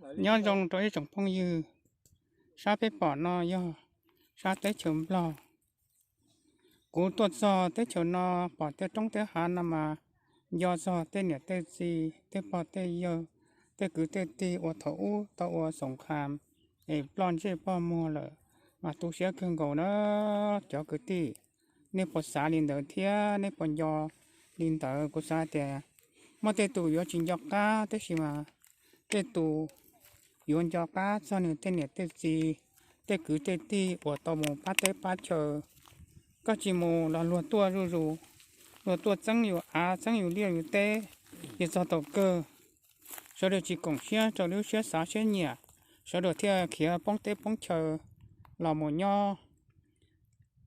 Nyob zoo rau ib tsoom phooj ywg, sab peb pom no yog sab teb chaws Nplog. Kuv tuaj txog teb chaws no pom tej roob tej hav no mas nco txog tej niam tej txiv, tej pog tej yawg, tej kwv tej tij uas thaum ub tau ua xoom kham es ploj ntsej ploj muag lawm, mas tu siab kawg nkaus na. Cov kwv tij, nej puas xav li ntawd thiab nej puas nco li ntawd? Kuv xav tias muaj tej tus yuav tsis nco qab, tab sis mas tej tus yuav nco qab txog nws tej niam tej txiv, tej kwv tej tij uas tau mus pab teb pab chaw. Koj tsis mus los luag tuaj zuj zus, luag tuaj txeeb yus av txeeb yus liaj yus teb, ces txog thaum kawg sawv daws tsis koom siab rau lub siab xav siab nyiam, sawv daws thiaj khiav poob teb poob chaw los mus nyob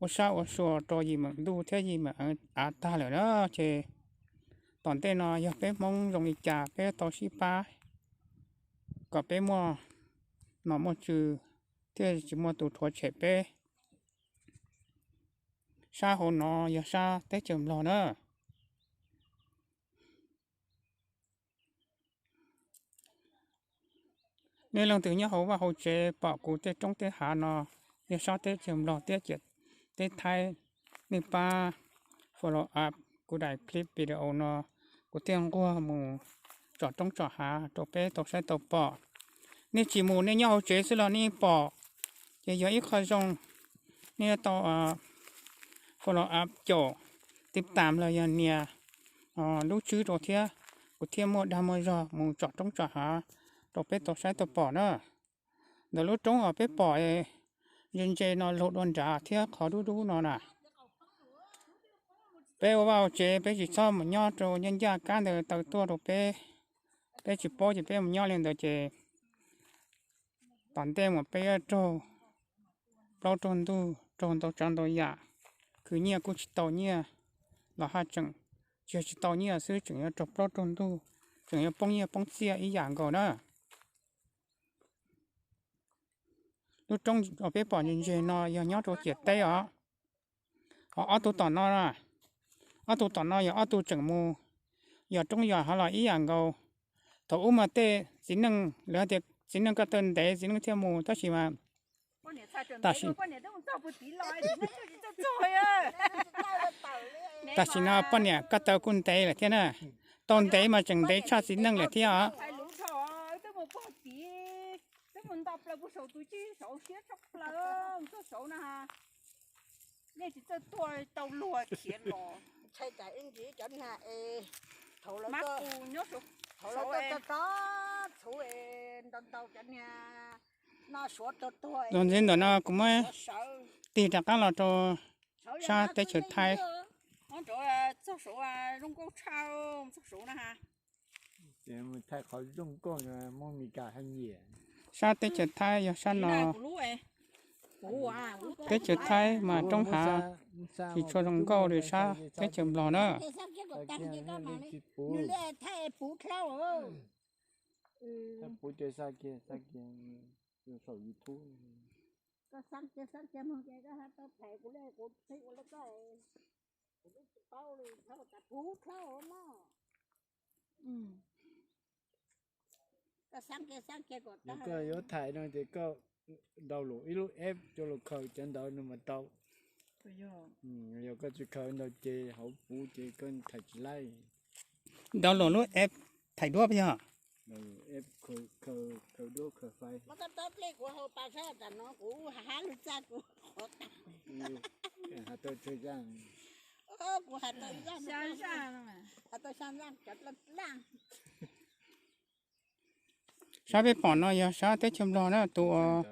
ua sab ua sua rau yim meem ntuj thiab yim meem av tag lawm na. Ces tom ntej no yog peb Hmoob zoo li cas peb tau sib pab kom peb muaj nom muaj tswv thiaj tsis muaj tus rhuav tshem peb. Sab hauv no yog sab teb chaws Nplog na. Nej leej twg nyob hauv vaj hauv tsev pom kuv tej roob tej hav no yog sab teb chaws Nplog thiab ciam teb Thaib, nej pab follow up kuv daim clip video no, kuv thiaj nquag mus tsom roob tsom hav rau peb tau saib tau pom. Nej tsis mus, nej nyob hauv tsev xwb los nej pom, ces yog ib qho zoo. Nej tau follow up caum, tib tam los yog nias lub tswb rau thiab, kuv thiaj muaj dag muaj zog mus tsom roob tsom hav rau peb tau saib tau pom na. Ntawm lub roob uas peb pom ntse ntse no laug dua nrad thiab qhov dub dub no na. Peb ua vaj ua tsev peb tsis txhob mus nyob rau ncaj ncaj kab ntawd taw tuaj rau peb, peb tsis paub ces peb mus nyob li ntawd ces tom ntej mas peb yuav raug plaub raug ntug, raug ntau tsav ntau yam, khwv nyiaj kuj tsis tau nyiaj los haj tseem, tsis yog tsis tau nyiaj xwb tseem yuav raug plaub raug ntug, tseem yuav poob nyiaj poob txiaj ib yam nkaus na. Lub roob uas peb pom ntse ntse no yog nyob rau ciam teb os. Ho ob tug tom no, ob tug tom no yog ob tug tseem mus yos roob yos hav los ib yam nkaus. Thaum ub mas tej txiv neej lawv tias txiv neej ko taw ntev txiv neej thiaj mus, tab sis mas tam sim, tam sim no poj niam ko taw kuj ntev lawm thiab na. Tau ntev mas tseem ntev tshaj txiv neej lawm thiab os. Nej tsis txawj tuaj tau luag khiav los. Ntshai tsam ib ntsis cov niag es thaum lawv, thaum lawv tuaj txog txhuv es ntau ntau cov niag no suav tuag tuag. Los ntxiv ntawm no kuv muab tig rov qab los rau sab teb chaws Thaib. Txog saud zoo nkauj tshaj, txog saud na ha. Thaij qhov zoo nkauj no muab Meskas haj nyiam. Sab teb chaws Thaib yog sab no. Teb chaws Thaib mas roob hav tsis tshua zoo nkauj li sab teb chaws Nplog na. Puv ces xa kiag, xa kiag, saum YouTube. Yog koj yuav thaij no ces koj download ib lub app coj los khaws cov ntawd nws mas tau. Yog koj tsis khaws ntawd ces hauv puv ces koj thaij tsis laib. Download lub app thaij duab yog? Kuv hais tau, hais tau xya zaj cov dlaj dlaj. Sab peb pom no yog sab teb chaws Nplog na, tus uas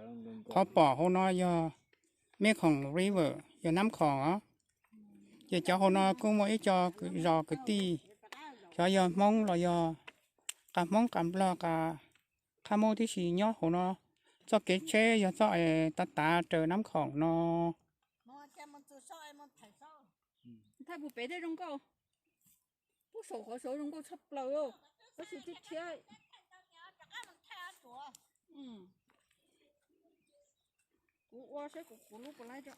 qhov pom hauv no yog Mekong River, yog Nab Khoom os. Ces cov hauv no kuj muaj ib co zos kwv tij, xyov yog Hmoob los yog qab Hmoob qab Nplog qab qab Hmoob tib si nyob hauv no. Txoj kev tsheb yog txoj es tav tav raws Nab Khoom no. Thaij puag pem thiaj zoo nkauj. Puag saum qhov saud zoo nkauj tshaj plaws, tab sis tib thiab. Kuv ua saib kuv, kuv lub puas laib tso.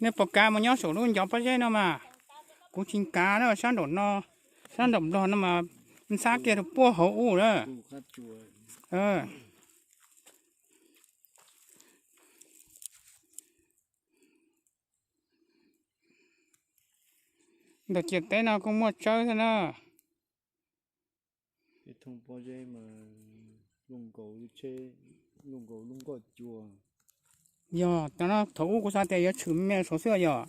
Nej puas kav mus nyob saum lub ncov pob zeb no mas? Kuv tsis kav na, sab nraum no, sab nraum nplog no mas ntxhab kiag rau puag hauv ub na. Ntawm ciam teb no kuj muaj tsawb thiab na. Yog, thaum ub kuv xav tias yuav tshwm me saud xwb yog.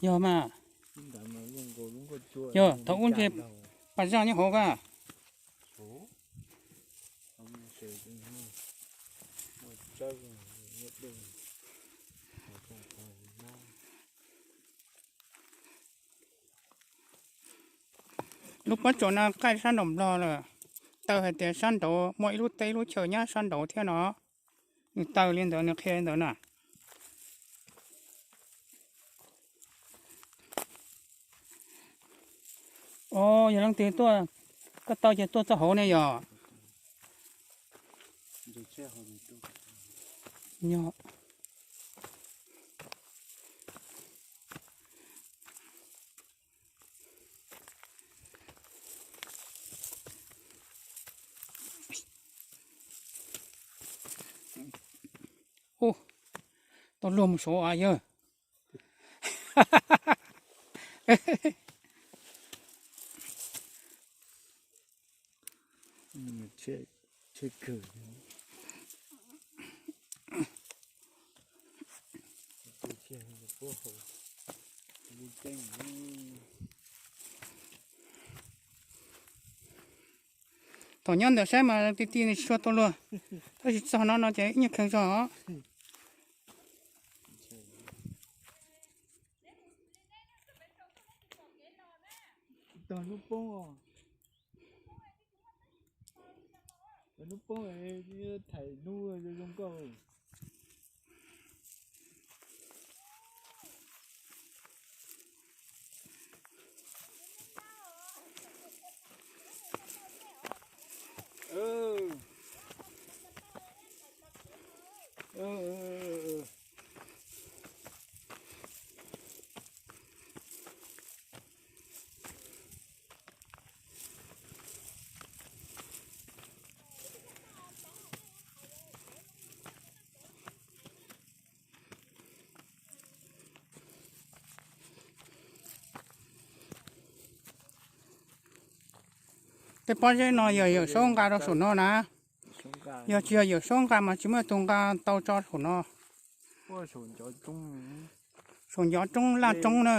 Yog mas. Yog, thaum ub ntshe pas zaj nyob hauv koj. Lub pob tsuas no qaij sab nraum nplog lawm. Tau hais tias sab nraud muaj ib lub teb lub chaw nyob sab nraud thiab no. Nws tawm li ntawd, nws qhia li ntawd na. Os, yog leej twg tuaj, koj tau ces tuaj txog hauv ne yog. Ub, tau luag mus saud yawg. Thaum nyob ntawm saib mas ti ti nws tsis tshua tau luag, tab sis txog no no ces ib nyuag kheev zog os. Tej pob zeb no yog yawm saub nqa rau saum no na. Yog tsis yog yawm saub nqa mas tsis muaj tus nqa tau tso saum no. Saum ncov roob laj roob na.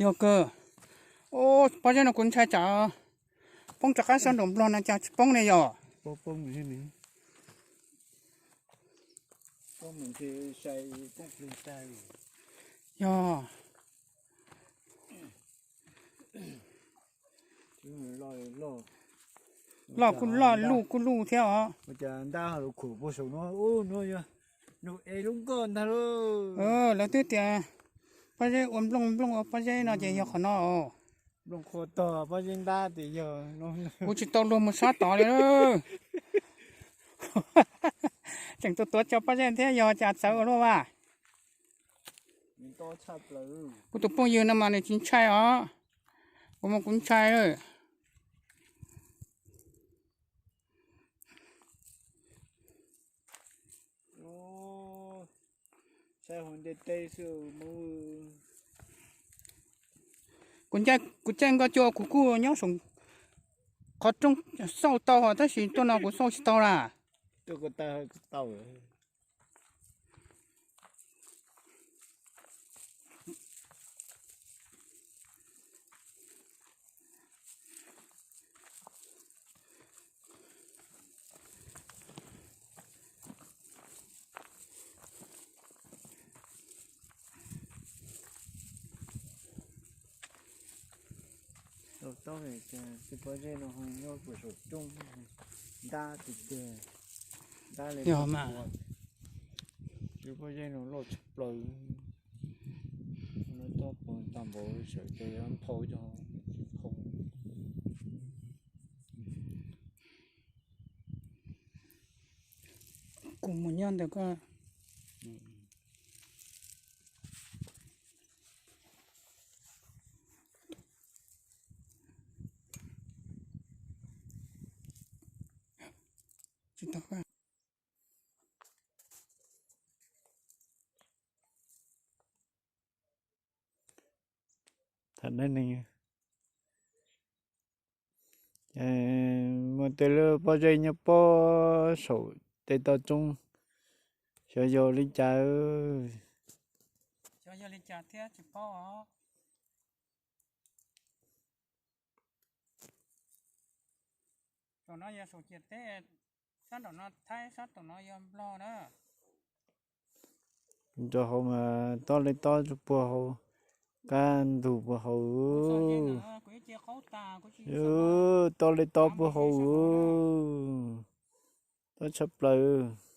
Yog kawg. Pob zeb no kuv ntshai tsam poob rov qab sab nraum nplog no cas tsis poob ne yog. Yog. Loj kuj loj, luj kuj luj thiab os. Lawv twb tias pob zeb ua nplooj nplooj ua pob zeb no ces yog qhov no os. Kuv tsis tau luag mus sab tod li. Tseem tuav tuav tso pob zeb thiab yog cas txawv ua luaj vas. Kuv tus phooj ywg no mas nws tsis ntshai os. Kuv mas kuv ntshai lawm. Kuv caij nkoj cua kuv kuj nyob saum qhov roob xauj tau tab sis tuaj no kuv xauj tsis tau lawm. Tau tau, txiv pob zeb no ho nyob puag saum roob, ntab tiag tiag, ntab li mas. Txiv pob zeb no loj tshaj plaws, loj tshaj plaws tag npaum sawv daws yuav nphau cov tsis phau. Nyob ntawm koj. Tsis tau. Tham neej neeg, muaj tej lub pob zeb nyob pob saum tej toj roob, xyov yog li cas. Xyov yog li cas thiab tsis paub os. Saum no yog saum ciam teb, sab nraum no Thaib, sab nraum no yog Nplog na. Rau hauv mas tob li tob puag hauv, kab ntug puag hauv. Tob li tob puag hauv, tob tshaj plaws.